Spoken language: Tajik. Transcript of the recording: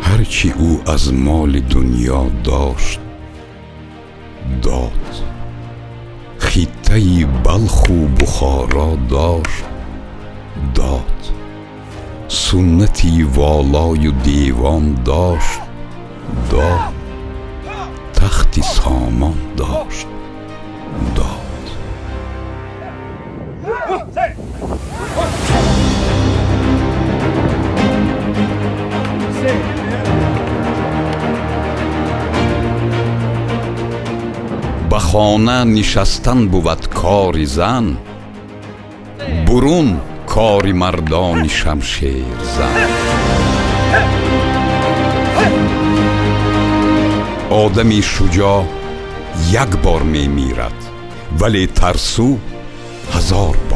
Ҳарчи ӯ аз моли дунё дошт, дод. Хиттаи Балху Бухоро дошт, дод. Суннати волою девон дошт, дод. Тахти Сомон дошт, дод. Ба хона нишастан бувад кори зан, бурун кори мардони шамшерзан. Одами шуҷоъ як бор мемирад, вале тарсу 1000